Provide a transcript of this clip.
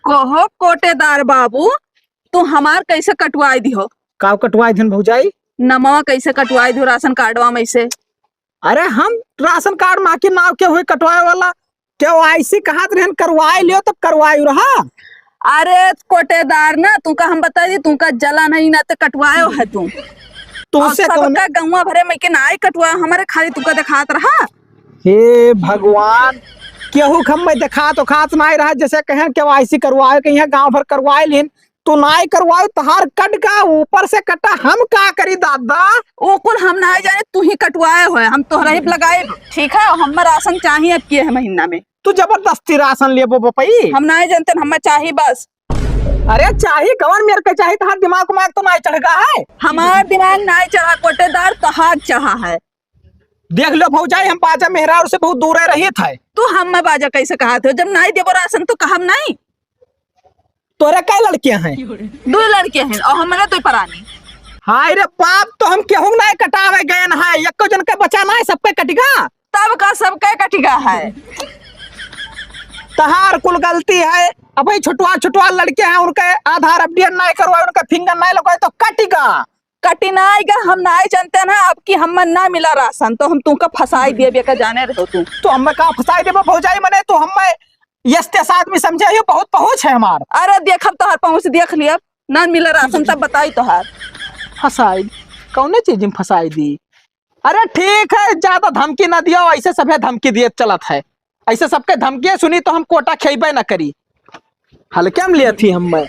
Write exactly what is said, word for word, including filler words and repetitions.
कहो कोटेदार बाबू, तू हमार कैसे कटवाई दिहो? काव कटवाई दिन भौजाई? नमवा कैसे कटवाई दिहो राशन कार्डवा में से? अरे हम राशन कार्ड माँ के नाव के हुए कटवाए वाला, केवाईसी कहत रहन करवाए लियो तो करवाए रहा। अरे कोटेदार ना, तुमका हम बताई दी, तुमका जला नहीं ना तो कटवाए है तू। तुमसे और कौन सबका गौवा भरे में के नाई कटवाए, हमारे खाली तुमका दिखात रहा। हे भगवान, केहू के हम में दिखात उखात नाई रहा, जैसे कहें केवाईसी करवाए, कहीं गाँव भर करवाए लेन, तू नाई करवाए, तहार कट का ऊपर से कटा, हम का करी दादा? ओ कुल हम नाई जाने, तू ही कटवाए होए, हम तोहरा ही लगाए, ठीक है? हमें राशन चाहिए अब के है महीना में। तू जबरदस्ती राशन लेबो बपई? हम नाई जानते, हमें चाहिए बस। अरे चाही कवन मेर के चाही, तहार दिमाग उमाग तो नाई चढ़ गा है? हमार दिमाग नाई चढ़ा कोटेदार, तहार चढ़ा है। देख लो भौजाई, हम बाजा मेहरारू से बहुत दूरे रहित है। तू हमें बाजा कैसे कहत हो? जब नाई देबो राशन तो कहम नाई। तोरे कै लड़के हैं? दो लड़के हैं और हमारे दो परानी। हाय रे बाप, तो हम केहू नाई कटावे गए न है, एको जन के बचा नाई, सबके कटिगा। तब का सबके कटिगा है? तहार कुल गलती है। अब भाई छुटवा छुटवा लड़के हैं, उनके आधार अपडेट नाई करवाए, उनके फिंगर नाई लगवाए तो कटिगा। कटिनाई का हम नाई जानते ना, अब की हमें ना मिला राशन तो हम तुमका फंसाई देबे का जाने रहो तू। तो हमें का फंसाई देबो भौजाई, मने तो हमें यस्ते आदमी समझे हो, बहुत पहुँच है हमार। अरे देखब तोहार पहुँच, देख लिया, ना मिला राशन तब बताई तोहार। फंसाई? कौने चीज में फंसाई दी? अरे ठीक है, ज्यादा धमकी ना दियो, ऐसे सभे धमकी दिए चलत है। ऐसे सबके धमकी सुनी तो हम कोटा खेबे ना करी। हल्के में लिया थी हम मैं।